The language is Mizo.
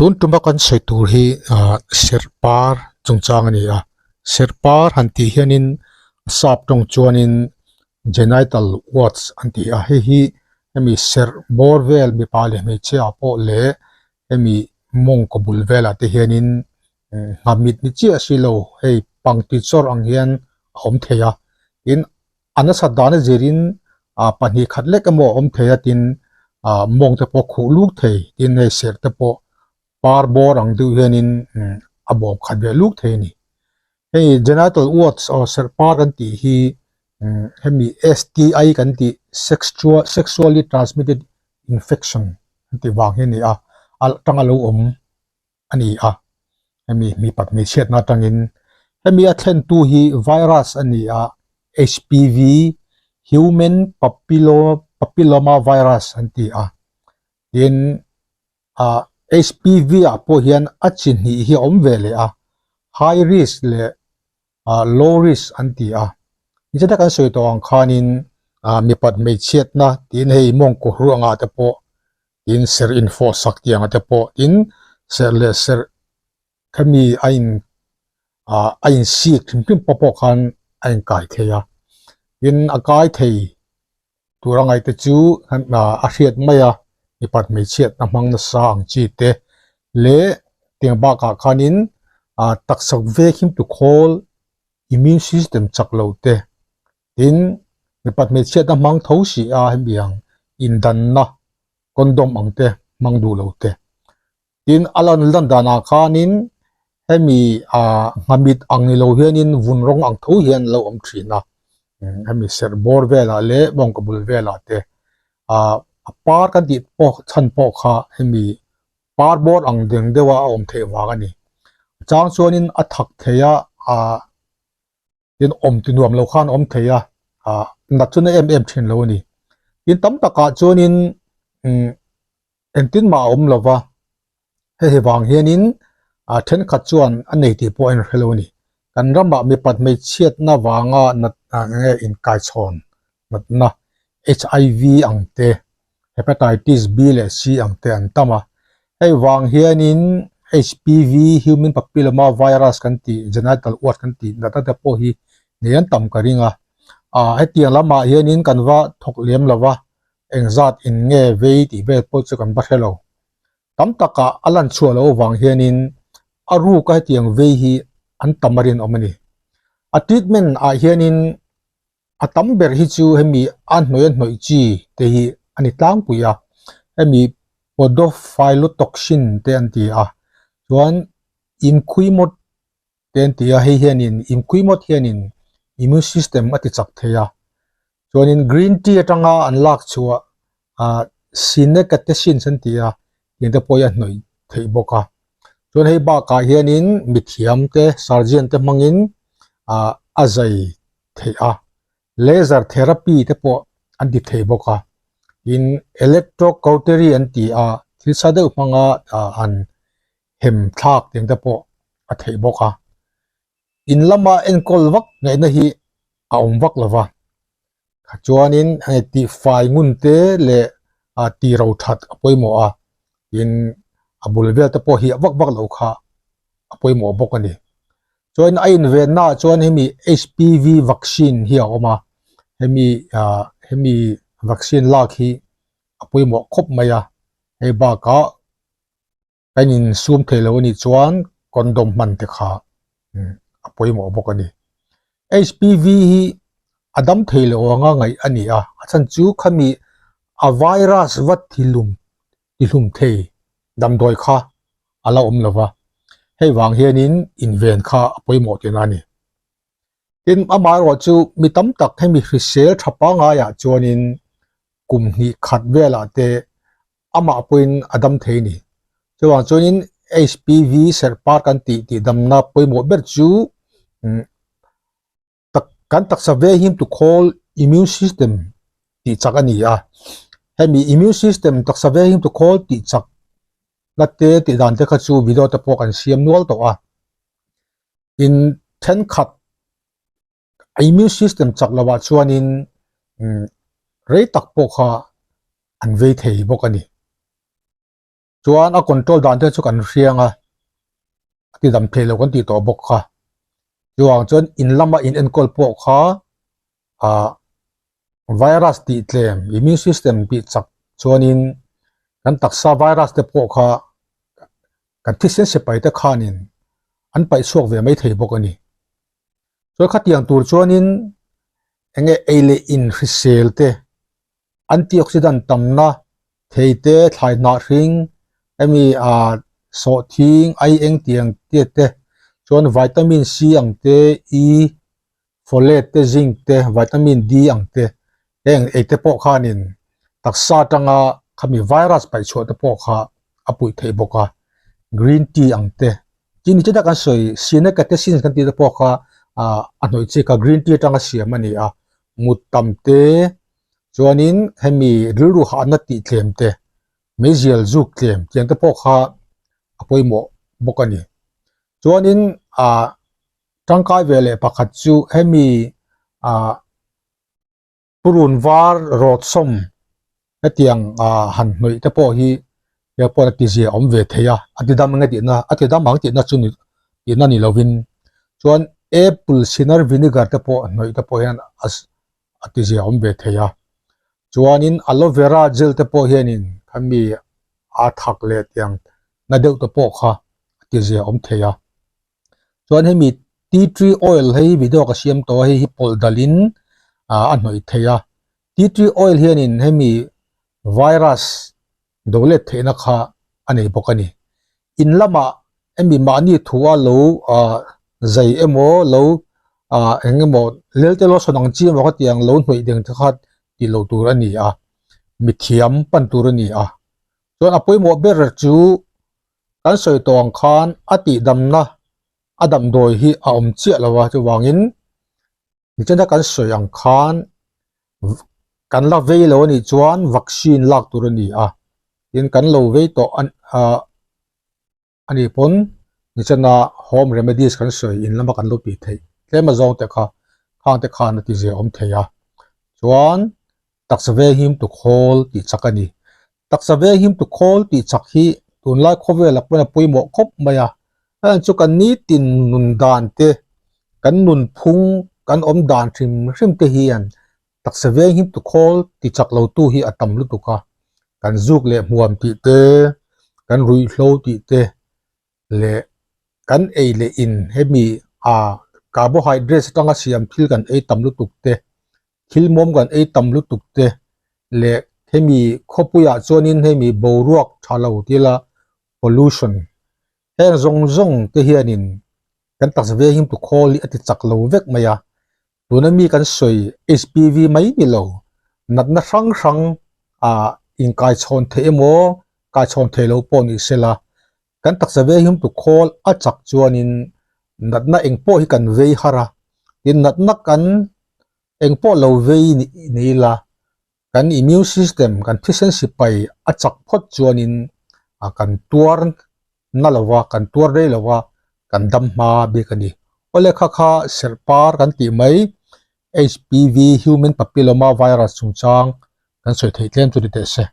Tun tuma kan sawi tur hi ah serh par chungchang a ni a serh par han tih hianin sap tawng chuanin genital warts an ti a hei hi hemi serh bawr vel mipa leh hmeichhia pawh leh hemi mawngkaw bul velah te hianin nghamit ni chiah si lo hei pangti chawr ang hian a awm thei a tin a nasat dan a zirin ah pahnih khat lek emaw a awm thei a tin ah mawng te pawh khuh luk thei tin hei serh te pawh par bawr ang deuh hianin a bawm khat ve luk thei a ni. Hei genital warts or serh par kan tih hi hemi STI kan tih sexual sexually transmitted infection an tih vang hi a ni a a tanga lo awm a ni a, hemi mipat hmeichhiatna atangin hemi a thlentu hi virus a ni a, HPV, Human Papilloma Virus an ti a, tin ah HPV ah pawh hian a chi hnih hi a awm ve leh a, high risk leh ah low risk an ti a, nichata kan sawi tawh ang khanin ah mipat hmeichhiatna tiin hei mawngkaw ruangah te pawh tin serh infawh sak tih ang te pawh tin serh leh serh khami a in ah a in sik hrim hrim pawh pawh khan a in kai thei a tin a kai thei tur a ngaih te chu a hriat mai a mipat hmeichhiatna hmang nasa ang chi te leh tiang bakah khanin ah taksa vek him tu khawl immune system chak lo te Tin, mipat hmeichhiatna hmang tho si a hemi ang indanna condom ang te hmang duh lo te. Tin, a lan lan danah khanin hemi ah nghamit ang ni lo hianin vun rawng ang tho hian a lo awm thin a, hemi serh bawr velah leh mawngkaw bul velah te ah a par kan tih pawh chhan pawh kha hemi par bawr ang deng deuha a awm theih vang a ni. A chang chuanin a thak thei a ah. Tin awm ti nuam lo khan awm thei a, ah nat chu na em em thin lo a ni. Tin tam takah chuanin umm engtin mah a awm lo va, hei hi vang hianin ah thenkhat chuan a nei tih pawh a inhre lo a ni. Kan ramah mipat hmeichhiatna vanga nat ah nge inkaichhawn natna HIV ang te, Hepatitis B leh C ang te an tam a. Hei vang hianin HPV, Human Papilloma Virus kan tih, genital wart kan tih natna te pawh hi nei an tam ka ring a. Ah hetiang lamah hianin kan va thawk lem lo va, engzat in nge vei tih vel pawh chu kan va hre lo. Tam takah a lan chhuah loh avang hianin a ruka hetiang vei hi an tam a rinawm a ni. A treatment ah hianin A tam ber hi chu hemi a hnawih a hnawih chi te hi a ni tlangpui a, hemi podophyllotoxin te an ti a, chuan imquimod te an ti a, hei hianin imquimod hianin immune system a ti chak thei a, chuanin green tea atanga an lak chhuah ah sinecatechins an ti a, tiang te pawh hi a hnawih theih bawk a, chuan hei bakah hianin mithiam te surgeon te hmangin ah a zai theih a, laser therapy te pawh an ti thei bawk a, tin electrocautery an ti a, thil sa deuh hmanga ah an hem thlak tiang te pawh a theih bawk a, in lama enkawl vak ngaihna hi a awm vak lo va, chuanin hei tihfai ngun te leh ah tih ro that a pawimawh a, tin a bul vel te pawh hi a vak vak loh kha a pawimawh bawk a ni. Chuan a invenna ah chuan hemi HPV vaccine hi a awm a, hemi ah hemi vaccine lak hi a pawimawh khawp mai a, hei bakah kan insum thei lo a nih chuan condom hman te kha a pawimawh bawk a ni. HPV hi a dam thei lo anga ngaih a ni a, a chhan chu khami a virus va thilum tihlum thei damdawi kha a la awm lo va, hei vang hianin inven kha a pawimawh tihna a ni. Tin, amaherawh chu mi tam tak hemi hrisel tha pangaiah chuanin kum hnih khat velah te amah pawhin a dam thei a ni. Chuvang chuanin HPV serh par kan tih tih damna pawimawh ber chu tak kan taksa ve him tu khawl immune system tih chak a ni a. Hemi immune system taksa ve him tu khawl tih chak na te tih dan te kha chu video te pawh kan siam nual tawh a. In thenkhat immune system chak lovah chuanin rei tak pawh kha an vei thei bawk a ni. Chuan a control dan te chu kan hriang a, a ti dam thei lo kan tih tawh bawk kha. Chuvang chuan in lama in enkawl pawh kha ah virus tih tlem immune system tih chak chuanin kan taksa virus te pawh kha kan thisen sipai te khanin an paih chhuak ve mai thei bawk a ni. Chuan khatiang tur chuanin eng nge ei leh in hrisel te antioxidant tamna thei te thlai hnah hring hemi ah sawhthing ai eng tiang te te chuan vitamin C ang te E folate te zinc te vitamin D ang te heng ei te pawh khanin taksa atanga khami virus paih chhuah te pawh kha a puih theih bawk a green tea ang te tin nichina kan sawi sinecatecins kan tih te pawh kha ah a hnawih chi kha green tea atanga siam a ni a mut tam te chuanin hemi rilru hahna tih tlem te meizial zuk tlem tiang te pawh kha a pawimawh bawk a ni chuanin ah tangkai ve leh pakhat chu hemi ah purun var rawt sawm hetiang ah han hnawih te pawh hi he pawh a tizia awm ve thei a a ti dam ang e tihna a ti dam ang tihna chu ni tihna ni lovin chuan apple cider vinegar te pawh hnawih te pawh hian a a tizia awm ve thei a chuanin aloe vera gel te pawh hianin khami a thak leh tiang na deuh te pawh kha a tizia awm thei a. Chuan hemi tea tree oil hei video ka siam tawh a hei hi pawlh dalhin ah a hnawih theih a tea tree oil hianin hemi virus do let theihna kha a nei bawk a ni. In lamah hemi mahni thua lo ah zai emaw lo ah eng emaw lelte lotion ang chi emaw khatiang lo hnawih deng te kha tih loh tur a ni a mithiam pan tur a ni a chuan a pawimawh ber chu. Kan sawi tawh ang khan a tihdamna a damdawi hi a awm chiah lo a, chuvangin nichina kan sawi ang khan kan la vei lo a nih chuan vaccine lak tur a ni a, tin kan lo vei tawh a nih pawn nichina home remedies kan sawi in lama kan lo tih theih tlem a zawng te kha khang te khan a tizia awm thei a, chuan taksa veng him tu khawl tih chak a ni. Taksa veng him tu khawl tih chak hi tunlai khawvelah pawhin a pawimawh khawp mai a, a en chu kan nitin nun dan te, kan nunphung, kan awm dan hrim hrim te hian taksa veng him tu khawl ti chak lo tu hi a tam lutuk a, kan zuk leh hmuam tih te, kan ruihhlo tih te leh kan ei leh in hemi ah carbohydrates atanga siam thil kan ei tam lutuk te thil mawm kan ei tam lutuk te leh hemi khawpuiah chuanin hemi boruak tha lo tila pollution heng zawng zawng te hianin kan taksa veng him tu khawl hi a ti chak lo vek mai a tuna mi kan sawi H_P_V mai ni lo natna hrang hrang ah inkaichhawn theih emaw kaichhawn theih loh pawh ni sela kan taksa veng him tu khawl a chak chuanin natna eng pawh hi kan vei har a tin natna kan eng pawh lo vei ni ila kan immune system kan thisen sipai a chak phawt chuanin ah kan tuar na lo va kan tuar rei lo va kan dam hma bik a ni. Awle kha kha serh par kan tih mai H_P_V human papilloma virus chungchang kan sawi theih tlem chu ni teh se.